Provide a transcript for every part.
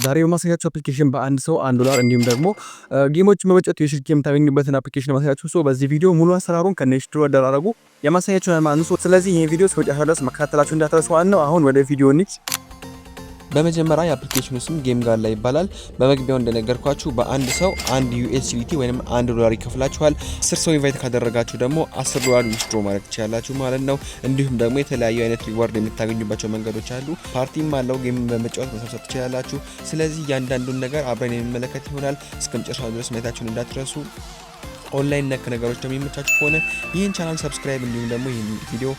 ዛሬ በማሳያችሁ application በአንድ ሰው $1 እንዲሁም ደግሞ game ኦችን በመጫወት የስልክ የምታገኙበትን application ማሳያችሁ። So በዚህ ቪዲዮ ሙሉ አሰራሩን ከነ install አደራረጉ የማሳያችሁ ማለት ነው። ስለዚህ ይሄን ቪዲዮ እስከ መጨረሻው ድረስ መከታተላችሁ እንዳትረሱ ማለት ነው። አሁን ወደ ቪዲዮ እንሂድ። በመጀመሪያ የ application ኑ ስም Game Gala ይባላል። በመግቢያው እንደነገርኳችሁ በአንድ ሰው አንድ USDT ወይም $1 ይከፍላችኋል። 10 ሰው invite ካደረጋችሁ ደግሞ $10 withdraw ማድረግ ትችላላችሁ ማለት ነው። እንዲሁም ደግሞ የተለያዩ አይነት reward የምታገኙባቸው መንገዶች አሉ። ፓርቲም አለው። Game በመጫወት መሰብሰብ ትችላላችሁ። ስለዚህ እያንዳንዱን ነገር አብረን የሚመለከት ይሆናል። እስከ መጨረሻው ድረስ ማየታችሁን እንዳትረሱ። ኦንላይን ነክ ነገሮች ደግሞ የሚመቻችሁ ከሆነ ይህን channel subscribe እንዲሁም ደግሞ ይህን ቪዲዮ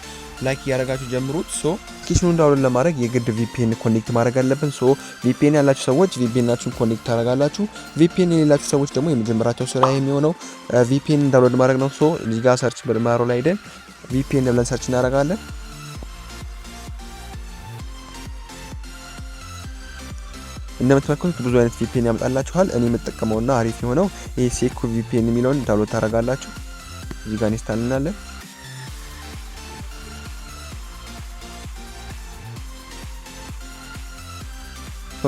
like እያደረጋችሁ ጀምሩት። So application ኑን download ለማድረግ የግድ VPN connect ማድረግ አለብን። So VPN ያላችሁ ሰዎች VPN ኣችሁን connect ታደርጋላችሁ። VPN የሌላችሁ ሰዎች ደግሞ የመጀመሪያቸው ስራ የሚሆነው VPN download ማድረግ ነው። So እዚህ ጋር search bar ኡ ላይ ሄደን VPN ብለን search እናደርጋለን። እንደምትመለከቱት ብዙ አይነት VPN ያመጣላችኋል። እኔ የምጠቀመውና አሪፍ የሆነው ይሄ Secure VPN የሚለውን download ታደርጋላችሁ። እዚህ ጋር install እንላለን።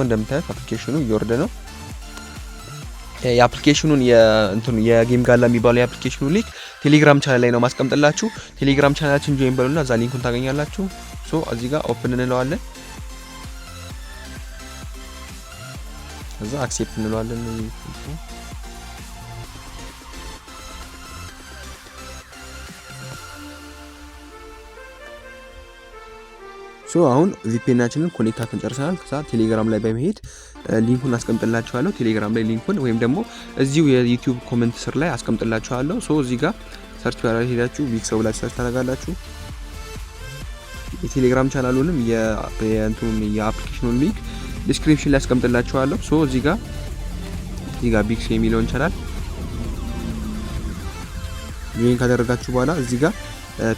እንደምታዩት application ኑ እየወረደ ነው። የ application ኑን የእንትኑ የ Game Gala የሚባለው የ application ኑ link ቴሌግራም ቻናል ላይ ነው ማስቀምጥላችሁ። ቴሌግራም channel ኣችን join በሉና እዛ link ኡን ታገኛላችሁ። So እዚህ ጋር open እንለዋለን። ከዛ accept እንለዋለን። So አሁን VPN ኣችንን connect አድርገን ጨርሰናል። ከዛ ቴሌግራም ላይ በመሄድ link ኡን አስቀምጥላችኋለሁ። ቴሌግራም ላይ link ኡን ወይም ደግሞ እዚሁ የዩቲዩብ comment ስር ላይ አስቀምጥላችኋለሁ። So እዚህ ጋር search bar ላይ ሄዳችሁ ቢግ ሰው ብላችሁ search ታደርጋላችሁ። የቴሌግራም ቻናሉንም የእንትኑን የ application ኑን link description ላይ አስቀምጥላችኋለሁ። So እዚህ ጋር ቢግ ሰው የሚለውን channel join ካደረጋችሁ በኋላ እዚህ ጋር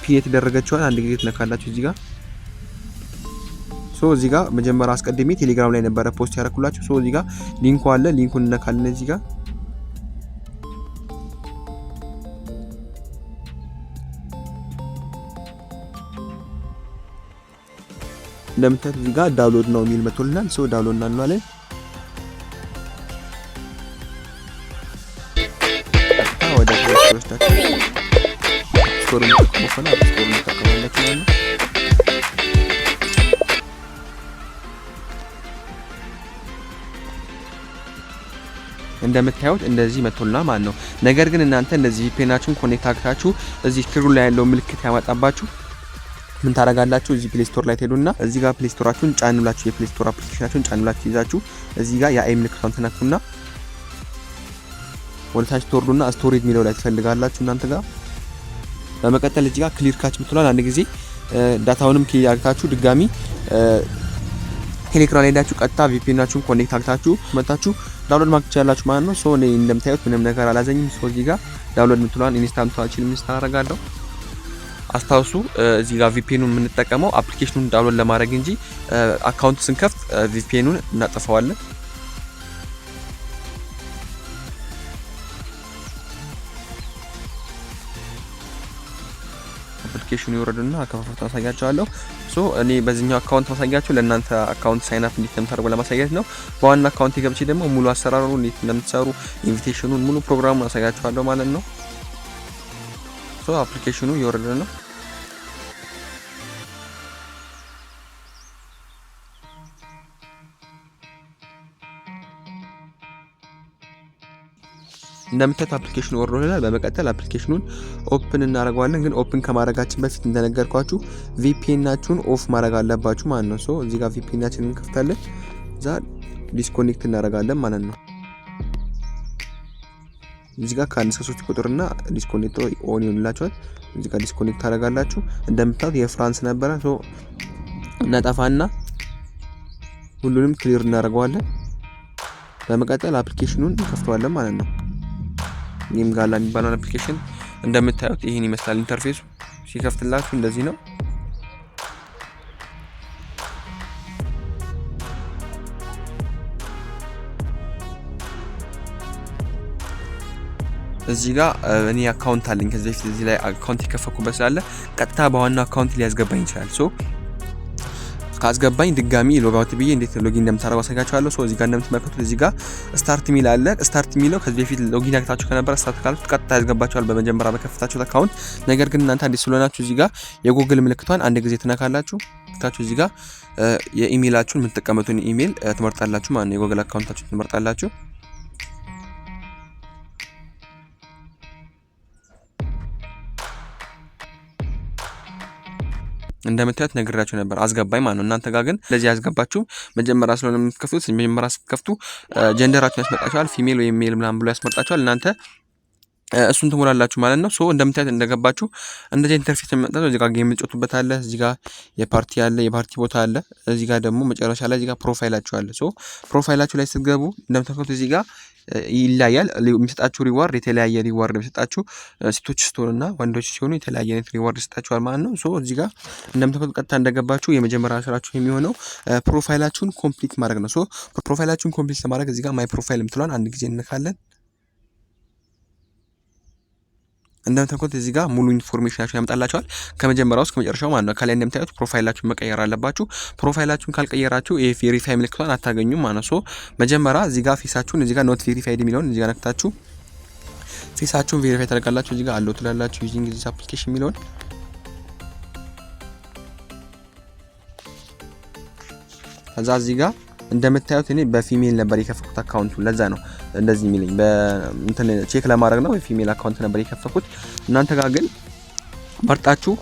pin የተደረገችዋን አንድ ጊዜ ትነካላችሁ እዚህ ጋር። So እዚህ ጋር መጀመሪያ አስቀድሜ ቴሌግራም ላይ ነበረ post ያደረኩላችሁ። So እዚህ ጋር link ኡ አለ። Link ኡን እነካለን እዚህ ጋር። እንደምታዩት እዚህ ጋር download now የሚል መጥቶልናል። So download እንለዋለን። ወደ ወስዳችሁ store የምትጠቀሙ ከሆነ App Store እንጠቀማላችሁ ማለት ነው። እንደምታዩት እንደዚህ መጥቶልናል ማለት ነው። ነገር ግን እናንተ እንደዚህ VPN ኣችሁን connect አድርጋችሁ እዚህ screen ኑ ላይ ያለው ምልክት ያመጣባችሁ ምን ታደርጋላችሁ? እዚህ Play Store ላይ ትሄዱና እዚህ ጋር Play Store ኣችሁን ጫን ብላችሁ የ Play Store application ኣችሁን ጫን ብላችሁ ይዛችሁ እዚህ ጋር የ i ምልክቷን ትነኩና ወደ ታች ትወርዱና storage የሚለው ላይ ትፈልጋላችሁ እናንተ ጋር። በመቀጠል እዚህ ጋር clear cache ምትሏን አንድ ጊዜ data ውንም clear አድርጋችሁ ድጋሚ ቴሌግራም ላይ ሄዳችሁ ቀጥታ VPN ኣችሁን connect አድርጋችሁ መጣችሁ download ማድረግ ትችላላችሁ ማለት ነው። So እኔ እንደምታዩት ምንም ነገር አላዘኝም። So እዚህ ጋር download ምትሏን install ምትሏን install አደርጋለሁ። አስታውሱ እዚህ ጋር VPN ኑን የምንጠቀመው application ኑን download ለማድረግ እንጂ account ስንከፍት VPN ኑን እናጠፋዋለን። Application ኑ ይወረድና አከፋፈቱን አሳያችኋለሁ። So እኔ በዚህኛው account ማሳያችሁ ለእናንተ account sign up እንዴት እንደምታደርጉ ለማሳየት ነው። በዋና account ገብቼ ደግሞ ሙሉ አሰራሩ እንዴት እንደምትሰሩ invitation ኑን፣ ሙሉ ፕሮግራሙን አሳያችኋለሁ ማለት ነው። So application ኑ እየወረደ ነው። እንደምታዩት application ኑ ወርዶልናል። በመቀጠል application ኑን open እናደርገዋለን። ግን open ከማድረጋችን በፊት እንደነገርኳችሁ VPN ኣችሁን off ማድረግ አለባችሁ ማለት ነው። So እዚህ ጋር VPN ኣችንን እንከፍታለን፣ እዛ disconnect እናደርጋለን ማለት ነው። እዚህ ጋር ከ1 እስከ 3 ቁጥርና disconnect on ይሆንላችኋል። እዚህ ጋር disconnect ታደርጋላችሁ። እንደምታዩት የፍራንስ ነበረ። So እናጠፋና ሁሉንም clear እናደርገዋለን። በመቀጠል application ኑን እንከፍተዋለን ማለት ነው። Game Gala የሚባለውን application እንደምታዩት ይህን ይመስላል interface ኡ። ሲከፍትላችሁ እንደዚህ ነው። እዚህ ጋር እኔ account አለኝ ከዚህ በፊት እዚህ ላይ account የከፈኩበት ስላለ ቀጥታ በዋናው account ሊያስገባኝ ይችላል። So ካስገባኝ ድጋሚ logout ብዬ እንዴት login እንደምታደርጉ አሳያችኋለሁ። So እዚህ ጋር እንደምትመለከቱት እዚህ ጋር start ሚል አለ። Start የሚለው ከዚህ በፊት login አግኝታችሁ ከነበረ start ካላችሁት ቀጥታ ያስገባችኋል በመጀመሪያ በከፈታችሁት account። ነገር ግን እናንተ አዲስ ስለሆናችሁ እዚህ ጋር የጉግል ምልክቷን አንድ ጊዜ ትነካላችሁ። ታችሁ እዚህ ጋር የኢሜይላችሁን የምትጠቀሙትን ኢሜይል ትመርጣላችሁ ማለት ነው። የ Google account ኣችሁን ትመርጣላችሁ። እንደምታዩት ነግራችሁ ነበር አስገባኝ ማለት ነው። እናንተ ጋር ግን እንደዚህ ያስገባችሁ መጀመሪያ ስለሆነ የምትከፍቱት መጀመሪያ ስትከፍቱ gender ኣችሁን ያስመርጣችኋል። Female ወይም male ምናምን ብሎ ያስመርጣችኋል። እናንተ እሱን ትሞላላችሁ ማለት ነው። So እንደምታዩት እንደገባችሁ እንደዚህ interface የሚመጣው እዚህ ጋር game የምትጫወቱበት አለ። እዚህ ጋር የፓርቲ አለ፣ የፓርቲ ቦታ አለ። እዚህ ጋር ደግሞ መጨረሻ ላይ እዚህ ጋር profile ኣችሁ አለ። So profile ኣችሁ ላይ ስትገቡ እንደምታዩት እዚህ ጋር ይለያያል። የሚሰጣችሁ reward የተለያየ reward የሚሰጣችሁ ሴቶች ስትሆኑና ወንዶች ሲሆኑ የተለያየ አይነት reward ይሰጣችኋል ማለት ነው። So እዚህ ጋር እንደምታዩት ቀጥታ እንደገባችሁ የመጀመሪያ ስራችሁ የሚሆነው profile ኣችሁን complete ማድረግ ነው። So profile ኣችሁን complete ለማድረግ እዚህ ጋር my profile የምትለዋን አንድ ጊዜ እንነካለን። እንደምታውቁት እዚህ ጋር ሙሉ information ኣችሁን ያመጣላችኋል ከመጀመሪያው እስከ መጨረሻው ማለት ነው። ከላይ እንደምታዩት profile ኣችሁን መቀየር አለባችሁ። Profile ኣችሁን ካልቀየራችሁ ይሄ verify ምልክቷን አታገኙም ማለት ነው። So መጀመሪያ እዚህ ጋር face ኣችሁን እዚህ ጋር not verified የሚለውን እዚህ ጋር ነክታችሁ face ኣችሁን verify ታደርጋላችሁ። እዚህ ጋር allow ትላላችሁ using this application የሚለውን። ከዛ እዚህ ጋር እንደምታዩት እኔ በ female ነበር የከፈትኩት account ኡ፣ ለዛ ነው እንደዚህ የሚለኝ፣ በእንትን check ለማድረግ ነው። የ female account ነበር የከፈትኩት። እናንተ ጋር ግን መርጣችሁ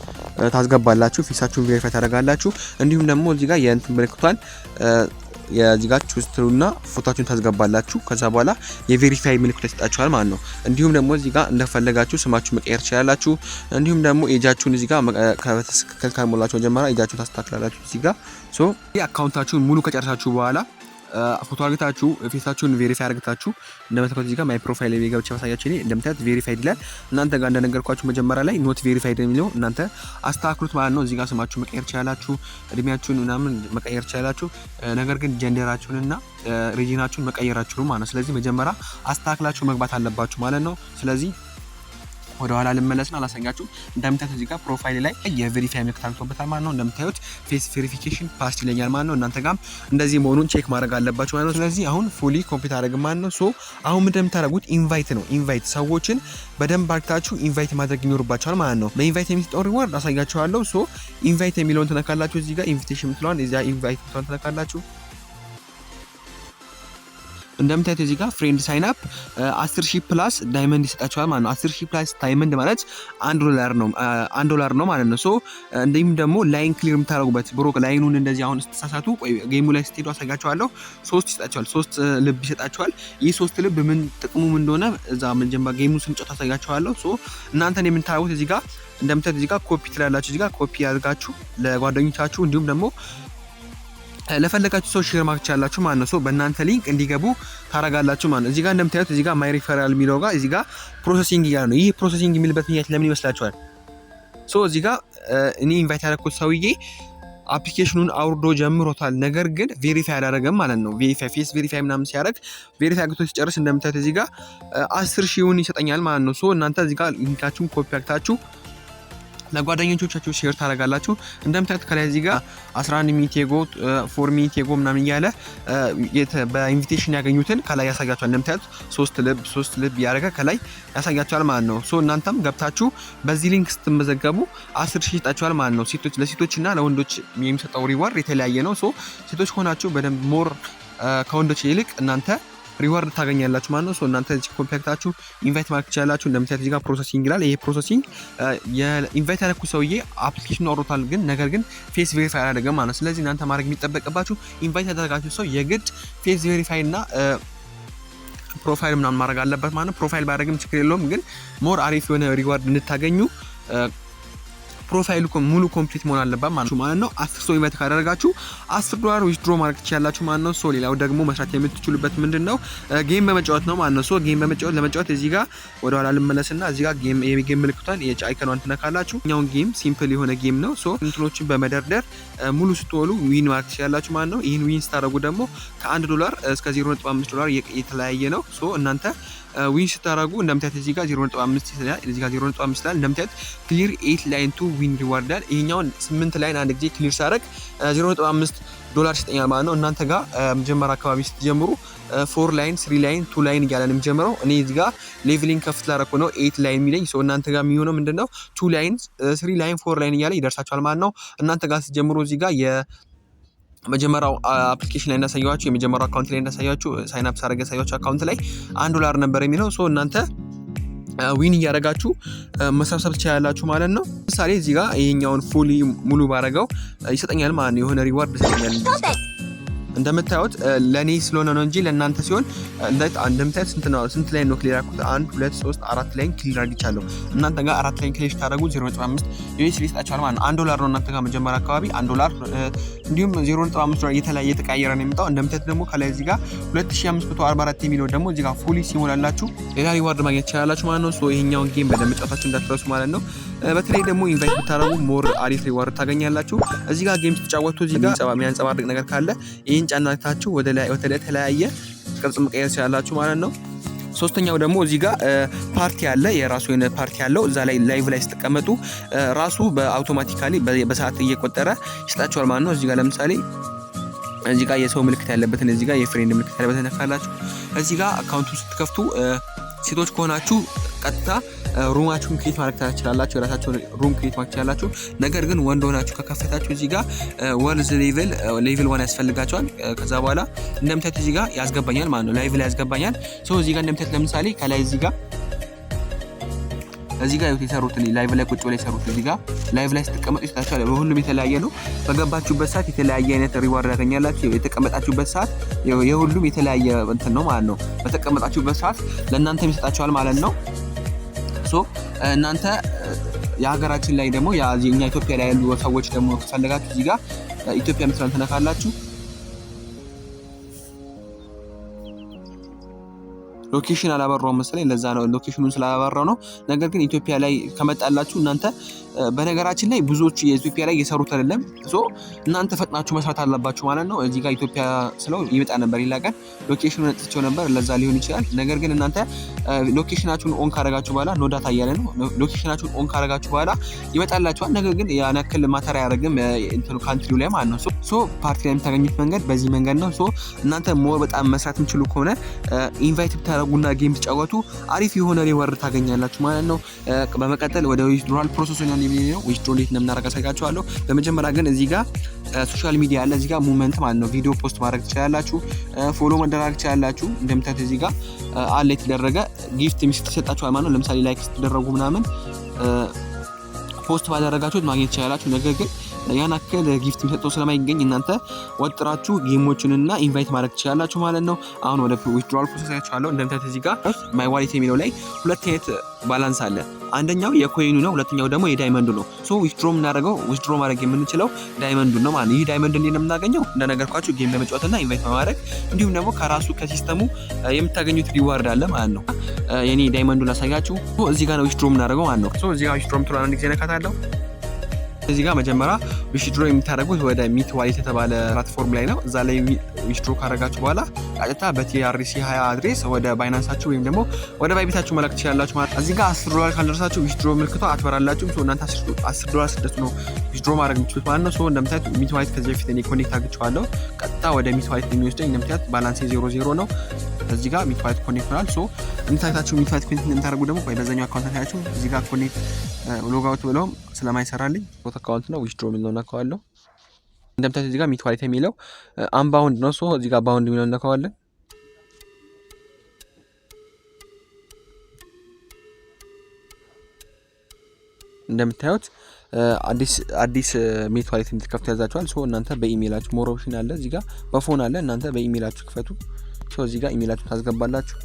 ታስገባላችሁ፣ face ኣችሁን verify ታደርጋላችሁ። እንዲሁም ደግሞ እዚህ ጋር የእንትን ምልክቷን የዚህ ጋር choose ትሉና ፎቶአችሁን ታስገባላችሁ። ከዛ በኋላ የ verify ምልክት ይሰጣችኋል ማለት ነው። እንዲሁም ደግሞ እዚህ ጋር እንደፈለጋችሁ ስማችሁ መቀየር ትችላላችሁ። እንዲሁም ደግሞ age ኣችሁን እዚህ ጋር ከትክክል ካልሞላችሁ መጀመሪያ age ኣችሁን ታስተካክላላችሁ እዚህ ጋር። So account ኣችሁን ሙሉ ከጨረሳችሁ በኋላ ፎቶ አርግታችሁ face ኣችሁን verify አርግታችሁ እንደምታዩት እዚህ ጋር my profile ላይ ገብቼ ባሳያችሁ እኔ እንደምታዩት verified ይላል። እናንተ ጋር እንደነገርኳችሁ መጀመሪያ ላይ not verified የሚለው እናንተ አስተካክሉት ማለት ነው። እዚህ ጋር ስማችሁ መቀየር ትችላላችሁ፣ እድሜያችሁን ምናምን መቀየር ትችላላችሁ። ነገር ግን gender ኣችሁንና region ኣችሁን መቀየር አትችሉም ማለት ነው። ስለዚህ መጀመሪያ አስተካክላችሁ መግባት አለባችሁ ማለት ነው። ስለዚህ ወደ ኋላ ልመለስና አላሳያችሁ። እንደምታዩት እዚህ ጋር profile ላይ የ verify ምልክት አግኝቶበታል ማለት ነው። እንደምታዩት face verification passed ይለኛል ማለት ነው። እናንተ ጋርም እንደዚህ መሆኑን check ማድረግ አለባችሁ ማለት ነው። ስለዚህ አሁን fully complete አደረግ ማለት ነው። So አሁን ምንድን የምታደርጉት invite ነው። Invite ሰዎችን በደንብ አርግታችሁ invite ማድረግ ይኖርባችኋል ማለት ነው። በ invite የሚሰጠው reward አሳያችኋለሁ። So invite የሚለውን ትነካላችሁ። እዚህ ጋር invitation የምትለዋን እዚያ invite የምትለዋን ትነካላችሁ። እንደምታዩት እዚህ ጋር friend sign up 10,000 plus diamond ይሰጣችኋል ማለት ነው። 10,000 plus diamond ማለት 1 ዶላር ነው፣ 1 ዶላር ነው ማለት ነው። So እንዲሁም ደግሞ line clear የምታደርጉበት ብሮ line ኡን እንደዚህ አሁን ስትሳሳቱ፣ ቆይ game ኡ ላይ ስትሄዱ አሳያችኋለሁ። ሶስት ይሰጣችኋል፣ ሶስት ልብ ይሰጣችኋል። ይህ ሶስት ልብ ምን ጥቅሙ ምን እንደሆነ እዛ መጀመሪያ game ኡ ስንጫወት አሳያችኋለሁ። So እናንተን የምታደርጉት እዚህ ጋር እንደምታዩት እዚህ ጋር ኮፒ ትላላችሁ። እዚህ ጋር ኮፒ አድርጋችሁ ለጓደኞቻችሁ እንዲሁም ደግሞ ለፈለጋችሁ ሰው share ማድረግ ትችላላችሁ ማለት ነው። So በእናንተ link እንዲገቡ ታረጋላችሁ ማለት ነው። እዚህ ጋር እንደምታዩት እዚህ ጋር my referral የሚለው ጋር እዚህ ጋር processing እያለ ነው። ይህ processing የሚልበት ምክንያት ለምን ይመስላችኋል? So እዚህ ጋር እኔ invite ያደረኩት ሰውዬ application ኑን አውርዶ ጀምሮታል። ነገር ግን verify አላደረገም ማለት ነው። Verify face verify ምናምን ሲያደርግ verify አግኝቶ ሲጨርስ እንደምታዩት እዚህ ጋር 10 ሺውን ይሰጠኛል ማለት ነው። So እናንተ እዚህ ጋር link ኣችሁን copy አድርጋችሁ ለጓደኞቻችሁ share ታደርጋላችሁ። እንደምታዩት ከላይ እዚህ ጋር 11 minute ago፣ 4 minute ago ምናምን እያለ በ invitation ያገኙትን ከላይ ያሳያችኋል። እንደምታዩት ሶስት ልብ ሶስት ልብ ያደረገ ከላይ ያሳያችኋል ማለት ነው። So እናንተም ገብታችሁ በዚህ link ስትመዘገቡ 10,000 ይሰጣችኋል ማለት ነው። ሴቶች ለሴቶች እና ለወንዶች የሚሰጠው reward የተለያየ ነው። So ሴቶች ሆናችሁ በደንብ more ከወንዶች ይልቅ እናንተ reward ታገኛላችሁ ማለት ነው። So እናንተ እዚህ ኮፒ አርጋችሁ invite ማድረግ ትችላላችሁ። እንደምታዩት እዚህ ጋር processing ይላል። ይሄ processing የ invite ያደረኩት ሰውዬ application አውርዶታል፣ ግን ነገር ግን face verify አላደረገም ማለት ነው። ስለዚህ እናንተ ማድረግ የሚጠበቅባችሁ invite ያደረጋችሁ ሰው የግድ face verify እና profile ምናምን ማድረግ አለበት ማለት ነው። Profile ባያደርግም ችግር የለውም፣ ግን more አሪፍ የሆነ reward እንድታገኙ profile ኡ ሙሉ complete መሆን አለበት ማለት ነው። 10 ሰው invite ካደረጋችሁ 10 ዶላር withdraw ማድረግ ትችላላችሁ ማለት ነው። So ሌላው ደግሞ መስራት የምትችሉበት ምንድን ነው? Game በመጫወት ነው ማለት ነው። So game በመጫወት ለመጫወት እዚህ ጋር ወደ ኋላ ልመለስና እዚህ ጋር game የ game ምልክቷን የ icon ኗን ትነካላችሁ። እኛውን game simple የሆነ game ነው። So እንትኖችን በመደርደር ሙሉ ስትሞሉ win ማድረግ ትችላላችሁ ማለት ነው። ይህን win ስታደርጉ ደግሞ ከ1 ዶላር እስከ 0.5 ዶላር የተለያየ ነው። So እናንተ Win ስታደርጉ እንደምታዩት እዚህ ጋር 0.5 ይላል፣ እዚህ ጋር 0.5 ይላል። እንደምታዩት clear 8 line to win reward ይላል። ይሄኛውን 8 line አንድ ጊዜ clear ሳደርግ 0.5 ዶላር ይሰጠኛል ማለት ነው። እናንተ ጋር መጀመሪያ አካባቢ ስትጀምሩ 4 line፣ 3 line፣ 2 line እያለ ነው የሚጀምረው። እኔ እዚህ ጋር level ኤን ከፍ ስላደረኩ ነው 8 line የሚለኝ። So እናንተ ጋር የሚሆነው ምንድነው 2 line፣ 3 line፣ 4 line እያለ ይደርሳችኋል ማለት ነው። እናንተ ጋር ስትጀምሩ እዚህ ጋር የመጀመሪያው application ላይ እንዳሳየኋችሁ፣ የመጀመሪያው account ላይ እንዳሳየኋችሁ፣ sign up ሳደርግ ያሳየኋችሁ account ላይ $1 ነበር የሚለው። So እናንተ win እያደረጋችሁ መሰብሰብ ትችላላችሁ ማለት ነው። ለምሳሌ እዚህ ጋር ይሄኛውን fully ሙሉ ባረገው ይሰጠኛል ማለት ነው። የሆነ reward ይሰጠኛል። እንደምታዩት ለኔ ስለሆነ ነው እንጂ ለእናንተ ሲሆን እንደምታዩት ስንት line ነው clear ያልኩት? 1 2 3 4 line clear አድርጊቻለሁ። እናንተ ጋር 4 line clear ስታደርጉ 0.5 USD ይሰጣችኋል ማለት ነው። $1 ነው እናንተ ጋር መጀመሪያ አካባቢ $1፣ እንዲሁም 0.5 ዶላር የተለያየ የተቀያየረ ነው የሚመጣው። እንደምታዩት ደግሞ ከላይ እዚህ ጋር 2544 የሚለው ደግሞ እዚህ ጋር fully ሲሞላላችሁ ሌላ reward ማግኘት ትችላላችሁ ማለት ነው። So ይሄኛውን game በደንብ ጫወታችሁ እንዳትረሱ ማለት ነው። በተለይ ደግሞ invite ብታደርጉ more አሪፍ reward ታገኛላችሁ። እዚህ ጋር game ስትጫወቱ እዚህ ጋር የሚያንጸባርቅ ነገር ካለ ይሄን ጫናታችሁ ወደ ተለያየ ቅርጽ መቀየር ትችላላችሁ ማለት ነው። ሶስተኛው ደግሞ እዚህ ጋር ፓርቲ አለ፣ የራሱ የሆነ ፓርቲ አለው። እዛ ላይ live ላይ ስትቀመጡ ራሱ በ automatically በሰዓት እየቆጠረ ይሰጣችኋል ማለት ነው። እዚህ ጋር ለምሳሌ እዚህ ጋር የሰው ምልክት ያለበትን፣ እዚህ ጋር የ friend ምልክት ያለበትን ነካላችሁ። እዚህ ጋር account ኡን ስትከፍቱ ሴቶች ከሆናችሁ ቀጥታ room ኣችሁን create ማድረግ ትችላላችሁ። የራሳችሁን room create ማድረግ ትችላላችሁ። ነገር ግን ወንድ ሆናችሁ ከከፈታችሁ እዚህ ጋር world level 1 ያስፈልጋችኋል። ከዛ በኋላ እንደምታዩት እዚህ ጋር ያስገባኛል ማለት ነው። Live ላይ ያስገባኛል። So እዚህ ጋር እንደምታዩት ለምሳሌ ከላይ እዚህ ጋር የሰሩት live ላይ ቁጭ ብለው የሰሩት እዚህ ጋር live ላይ ስትቀመጡ ይሰጣችኋል። በሁሉም የተለያየ ነው። በገባችሁበት ሰዓት የተለያየ አይነት reward ታገኛላችሁ። የተቀመጣችሁበት ሰዓት የሁሉም የተለያየ እንትን ነው ማለት ነው። በተቀመጣችሁበት ሰዓት ለእናንተ ይሰጣችኋል ማለት ነው። So እናንተ የሀገራችን ላይ ደግሞ የኛ ኢትዮጵያ ላይ ያሉ ሰዎች ደግሞ ከፈለጋችሁ እዚህ ጋር ኢትዮጵያ የምትለውን ትነካላችሁ። Location አላበራው መሰለኝ፣ ለዛ ነው location ኡን ስላላበራው ነው። ነገር ግን ኢትዮጵያ ላይ ከመጣላችሁ እናንተ በነገራችን ላይ ብዙዎቹ የኢትዮጵያ ላይ የሰሩት አይደለም። So እናንተ ፈጥናችሁ መስራት አለባችሁ ማለት ነው። እዚህ ጋር ኢትዮጵያ ስለው ይመጣ ነበር ይላል። Location ኡን ነጥቼው ነበር፣ ለዛ ሊሆን ይችላል። ነገር ግን እናንተ location ኣችሁን on ካረጋችሁ በኋላ no data እያለ ነው። Location ኣችሁን on ካረጋችሁ በኋላ ይመጣላችኋል። ነገር ግን ያን ያክል matter አያደርግም እንትኑ country ው ላይ ማለት ነው። So party ላይ የምታገኙት መንገድ በዚህ መንገድ ነው። So እናንተ more በጣም መስራት የምችሉ ከሆነ invite ብታደርጉና game ትጫወቱ አሪፍ የሆነ reward ታገኛላችሁ ማለት ነው። በመቀጠል ወደ withdrawal process ኡ ነው የሚለው። Withdraw እንዴት እንደምናደርግ አሳያችኋለሁ። በመጀመሪያ ግን እዚህ ጋር social media አለ። እዚህ ጋር movement ማለት ነው። ቪዲዮ post ማድረግ ትችላላችሁ፣ follow መደራረግ ትችላላችሁ። እንደምታዩት እዚህ ጋር አለ የተደረገ gift የሚሰጣችኋል ማለት ነው። ለምሳሌ like ስትደረጉ ምናምን post ባደረጋችሁት ማግኘት ትችላላችሁ። ነገር ግን ያን ያክል gift የሚሰጠው ስለማይገኝ እናንተ ወጥራችሁ game ኦችንና invite ማድረግ ትችላላችሁ ማለት ነው። አሁን ወደ withdrawal process አሳያችኋለሁ። እንደምታዩት እዚህ ጋር my wallet የሚለው ላይ ሁለት አይነት balance አለ። አንደኛው የ coin ኡ ነው፣ ሁለተኛው ደግሞ የ diamond ኡ ነው። So withdraw የምናደርገው withdraw ማድረግ የምንችለው diamond ኡ ነው ማለት ነው። ይህ diamond እንዴት ነው የምናገኘው? እንደነገርኳችሁ game በመጫወትና invite በማድረግ እንዲሁም ደግሞ ከራሱ ከ system ኡ የምታገኙት reward አለ ማለት ነው። የኔ diamond ኡን ላሳያችሁ። እዚህ ጋር ነው withdraw የምናደርገው ማለት ነው። So እዚህ ጋር withdraw የምትለዋን አንድ ጊዜ ነካታለሁ። እዚህ ጋር መጀመሪያ withdraw የምታደርጉት ወደ ሚት wallet የተባለ platform ላይ ነው። እዛ ላይ withdraw ካደረጋችሁ በኋላ ቀጥታ በ TRC 20 address ወደ ባይናንሳችሁ ወይም ደግሞ ወደ ባይቢታችሁ መላክ ትችላላችሁ ማለት። እዚህ ጋር $10 ካልደረሳችሁ withdraw ምልክቷ አትበራላችሁም። So እናንተ $10 ስትደርሱ ነው withdraw ማድረግ የምትችሉት ማለት ነው። So እንደምታዩት ሚት wallet ከዚህ በፊት እኔ connect አድርጌዋለሁ። ቀጥታ ወደ ሚት wallet የሚወስደኝ እንደምታዩት balance ኤ 00 ነው። እዚህ ጋር ሚት wallet connect ሆኗል። So እንደምታዩታችሁ ሚት wallet connect እንደምታደርጉ ደግሞ ቆይ በዛኛው account ታያችሁ። እዚህ ጋር connect logout ብለውም ስለማይሰራልኝ ቦት account ነው withdraw የሚለውን ነካዋለሁ። እንደምታዩት እዚህ ጋር ሚት wallet የሚለው unbound ነው። So እዚህ ጋር bound የሚለውን ነካዋለን። እንደምታዩት አዲስ ሚት wallet እንድትከፍቱ ያዛችኋል። So እናንተ በኢሜይላችሁ more option አለ፣ እዚህ ጋር በ phone አለ። እናንተ በኢሜይላችሁ ክፈቱ። So እዚህ ጋር ኢሜይላችሁ ታስገባላችሁ።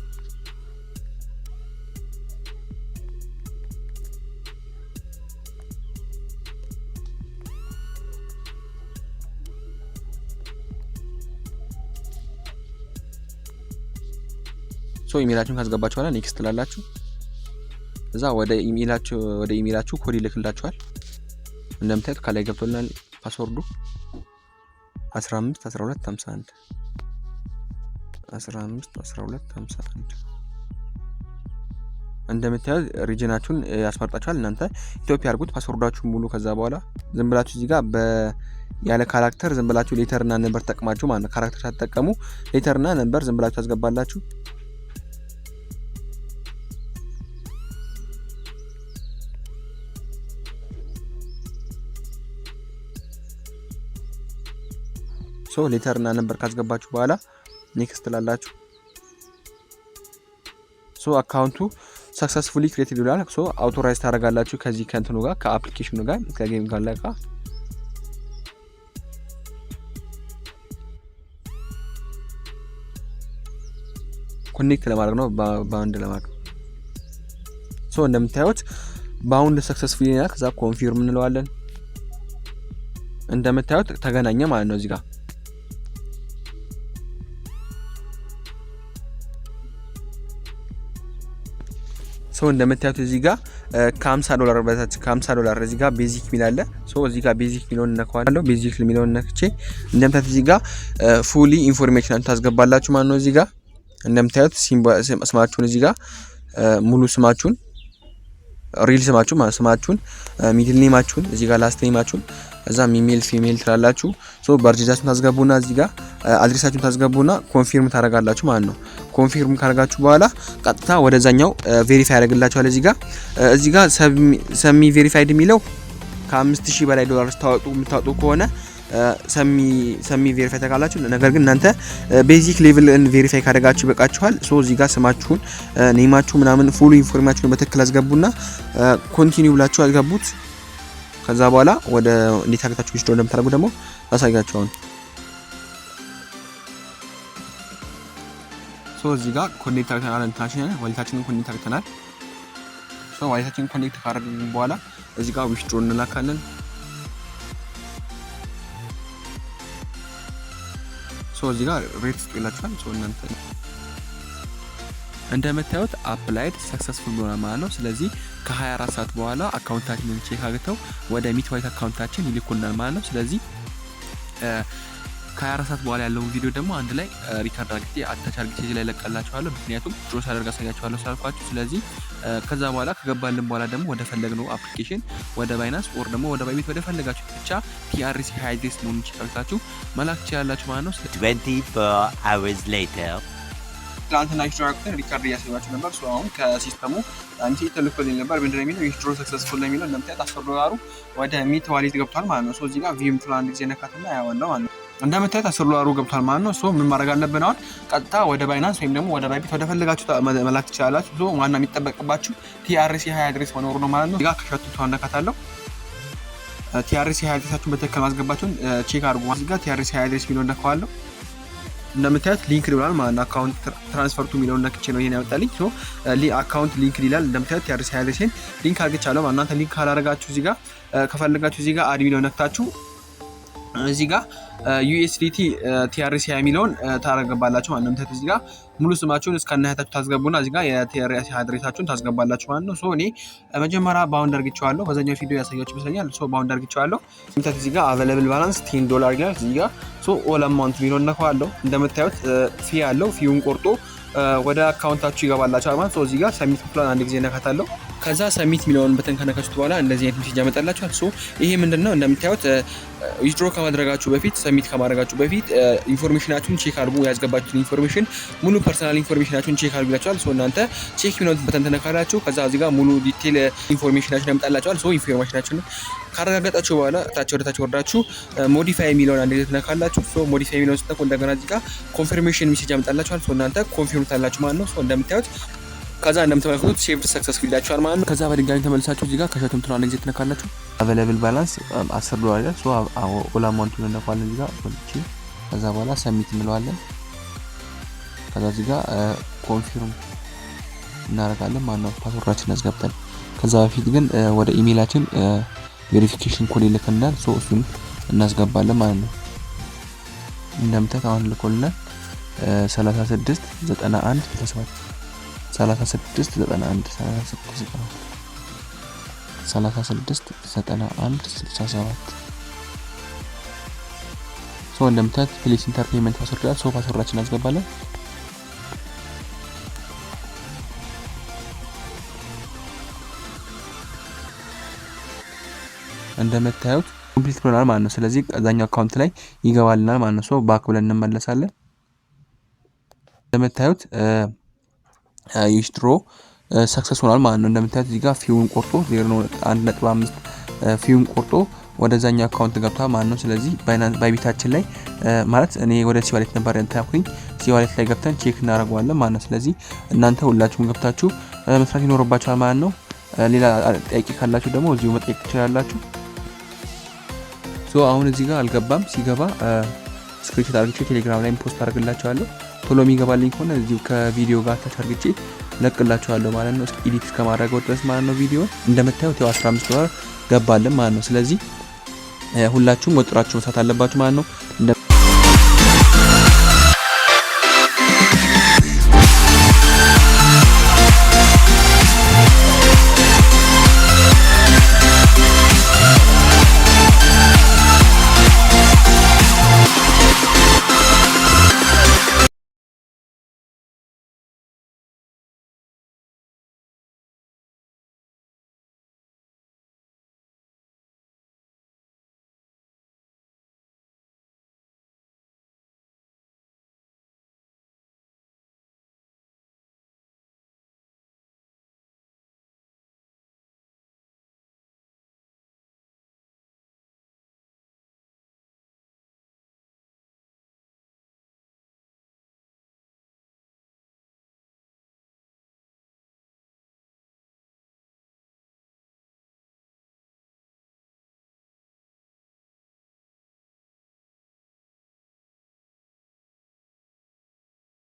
So ኢሜይላችሁን ካስገባችሁ በኋላ next ትላላችሁ። እዛ ወደ ኢሜይላችሁ ኮድ ይልክላችኋል። እንደምታዩት ከላይ ገብቶልናል password ኡ 15 12 51 15 12 51። እንደምታዩት region ኣችሁን ያስመርጣችኋል። እናንተ ኢትዮጵያ አድርጉት፣ password ኣችሁን ሙሉ። ከዛ በኋላ ዝም ብላችሁ እዚህ ጋር ያለ character ዝም ብላችሁ letter ና number ተጠቅማችሁ ማለት ነው። Character ሳትጠቀሙ letter ና number ዝም ብላችሁ ታስገባላችሁ። So letter ና number ካስገባችሁ በኋላ next ትላላችሁ። So account ኡ successfully created ይላል። So authorize ታደርጋላችሁ ከዚህ ከእንትኑ ጋር፣ ከ application ኑ ጋር፣ ከ game ጋር ላይ connect ለማድረግ ነው፣ bind ለማድረግ። So እንደምታዩት bound successfully ይላል። ከዛ confirm እንለዋለን። እንደምታዩት ተገናኘ ማለት ነው እዚህ ጋር። So እንደምታዩት እዚህ ጋር ከ50 ዶላር በታች፣ ከ50 ዶላር እዚህ ጋር basic ሚል አለ። So እዚህ ጋር basic ሚለውን እነካዋለሁ። Basic ሚለውን ነክቼ እንደምታዩት እዚህ ጋር fully information ታስገባላችሁ ማለት ነው። እዚህ ጋር እንደምታዩት ስማችሁን፣ እዚህ ጋር ሙሉ ስማችሁን፣ real ስማችሁ ማለት ስማችሁን፣ middle name ኣችሁን፣ እዚህ ጋር last name ኣችሁን፣ እዛ male female ትላላችሁ። So birth date ኣችሁን ታስገቡና እዚህ ጋር address ኣችሁን ታስገቡና confirm ታደርጋላችሁ ማለት ነው። Confirm ካደረጋችሁ በኋላ ቀጥታ ወደዛኛው verify ያደርግላችኋል። እዚህ ጋር semi verified የሚለው ከ5000 በላይ ዶላር ስታወጡ፣ የምታወጡ ከሆነ semi verify ታደርጋላችሁ። ነገር ግን እናንተ basic level ን verify ካደረጋችሁ ይበቃችኋል። So እዚህ ጋር ስማችሁን፣ name ኣችሁ ምናምን full information ኑን በትክክል አስገቡና continue ብላችሁ አስገቡት። ከዛ በኋላ ወደ እንዴት አድርጋችሁ withdraw እንደምታደርጉ ደግሞ ላሳያችሁ። So እዚህ ጋር connect አድርገናል፣ እንትናችንን wallet ኣችንን connect አድርገናል። So wallet ኣችንን connect ካደረግን በኋላ እዚህ ጋር withdraw እንላካለን። So እዚህ ጋር rate ስጡ ይላችኋል። So እናንተ እንደምታዩት applied successful ብሎናል ማለት ነው። ስለዚህ ከ24 ሰዓት በኋላ account ኣችንን check አግተው ወደ ሚት wallet account ኣችን ይልኩልናል ማለት ነው። ስለዚህ ከ24 ሰዓት በኋላ ያለውን ቪዲዮ ደግሞ አንድ ላይ record አድርጌ attach አድርጌ እዚህ ላይ ለቀላችኋለሁ። ምክንያቱም withdraw ሳደርግ አሳያችኋለሁ ስላልኳችሁ። ስለዚህ ከዛ በኋላ ከገባልን በኋላ ደግሞ ወደ ፈለግነው application፣ ወደ Binance or ደግሞ ወደ Bybit፣ ወደ ፈለጋችሁ ብቻ TRC 20 address መሆኑን check አድርጋችሁ መላክ ትችላላችሁ ማለት ነው። 24 hours later. ትናንትና withdraw ያደረኩትን record እያሳያችሁ ነበር። So አሁን ከ system ኡ message ተልኮልኝ ነበር። ምንድን ነው የሚለው? Withdraw successful ነው የሚለው። እንደምታዩት 10 ዶላሩ ወደ ሚት wallet ገብቷል ማለት ነው። So እዚህ ጋር view ምትለው አንድ ጊዜ ነካትና ያዋለው ማለት ነው። እንደምታዩት 10 ዶላሩ ገብቷል ማለት ነው። So ምን ማድረግ አለብን አሁን? ቀጥታ ወደ Binance ወይም ደግሞ ወደ Bybit ወደ ፈለጋችሁ መላክ ትችላላችሁ። So ዋና የሚጠበቅባችሁ TRC 20 address መኖሩ ነው ማለት ነው። እዚህ ጋር cash out ነካታለሁ። TRC 20 address ኣችሁን በትክክል ማስገባችሁን check አድርጉ። እዚህ ጋር TRC 20 address የሚለውን ነካዋለሁ። እንደምታዩት link ብሏል ማለት ነው። Account transfer to የሚለውን ነክቼ ነው ይሄን ያመጣልኝ። So account link ይላል። እንደምታዩት TRC 20 address ኤን link አድርጌቻለሁ። እናንተ link ካላደረጋችሁ እዚህ ጋር ከፈለጋችሁ እዚህ ጋር add የሚለውን ነክታችሁ እዚህ ጋር USDT TRC የሚለውን ታረገባላችሁ ማለት ነው። እንደምታዩት እዚህ ጋር ሙሉ ስማችሁን እስከ አያታችሁ ታስገቡና እዚህ ጋር የ TRC address ኣችሁን ታስገባላችሁ ማለት ነው። So እኔ መጀመሪያ bind አድርጌዋለሁ። በዛኛው ቪዲዮ ያሳያችሁ ይመስለኛል። So bind አድርጌዋለሁ። እንደምታዩት እዚህ ጋር available balance 10 ዶላር ይላል እዚህ ጋር። So all amount የሚለውን ነካዋለሁ። እንደምታዩት fee አለው። Fee ውን ቆርጦ ወደ account ኣችሁ ይገባላችኋል ማለት። So እዚህ ጋር submit ምትለዋን አንድ ጊዜ ነካታለሁ። ከዛ submit የሚለውን button ከነካችሁት በኋላ እንደዚህ አይነት message ያመጣላችኋል። So ይሄ ምንድነው? እንደምታዩት withdraw ከማድረጋችሁ በፊት፣ submit ከማድረጋችሁ በፊት information ኣችሁን check አድርጉ። ያስገባችሁትን information ሙሉ personal information ኣችሁን check አድርጉ ይላችኋል። So እናንተ check የሚለውን button ትነካላችሁ። ከዛ እዚህ ጋር ሙሉ detail information ኣችሁን ያመጣላችኋል። So information ኣችሁን ካረጋገጣችሁ በኋላ ታች ወደ ታች ወርዳችሁ modify የሚለውን አንድ ጊዜ ትነካላችሁ። So modify የሚለውን ስትነኩ እንደገና እዚህ ጋር confirmation message ያመጣላችኋል። So እናንተ confirm ታላችሁ ማለት ነው። So እንደምታዩት ከዛ እንደምትመለከቱት saved successful ይላችኋል ማለት ነው። ከዛ በድጋሚ ተመልሳችሁ እዚህ ጋር cash out ምትለዋን አንድ ጊዜ ትነካላችሁ። Available balance 10 ዶላር ይላል። So all amount ኡን እንነካዋለን እዚህ ጋር ወልቺ። ከዛ በኋላ submit እንለዋለን። ከዛ እዚህ ጋር confirm እናደርጋለን ማለት ነው፣ password ኣችንን አስገብተን። ከዛ በፊት ግን ወደ email ኣችን verification code ይልክልናል። So እሱን እናስገባለን ማለት ነው። እንደምታዩት አሁን ልኮልናል፣ 36 91 67፣ 36 91፣ 36 91 67። So እንደምታዩት please enter payment password ይላል። So password ኣችን እናስገባለን። እንደምታዩት complete ብሎናል ማለት ነው። ስለዚህ እዛኛው account ላይ ይገባልናል ማለት ነው። So back ብለን እንመለሳለን። እንደምታዩት withdraw success ሆኗል ማለት ነው። እንደምታዩት እዚህ ጋር fee ውን ቆርጦ 0.5 fee ውን ቆርጦ ወደዛኛው account ገብቷል ማለት ነው። ስለዚህ ባይቢታችን ላይ፣ ማለት እኔ ወደ CWallet ነበር ያልኩኝ፣ CWallet ላይ ገብተን check እናደርገዋለን ማለት ነው። ስለዚህ እናንተ ሁላችሁም ገብታችሁ መስራት ይኖርባችኋል ማለት ነው። ሌላ ጥያቄ ካላችሁ ደግሞ እዚሁ መጠየቅ ትችላላችሁ። So አሁን እዚህ ጋር አልገባም። ሲገባ screenshot አድርግቼ ቴሌግራም ላይ post አድርግላችኋለሁ። ቶሎ የሚገባልኝ ከሆነ እዚሁ ከቪዲዮ ጋር attach አድርግቼ ለቅላችኋለሁ ማለት ነው። እስኪ edit እስከማድረገው ድረስ ማለት ነው። ቪዲዮ እንደምታዩት ያው 15 ዶላር ገባልን ማለት ነው። ስለዚህ ሁላችሁም ወጥራችሁ መስራት አለባችሁ ማለት ነው።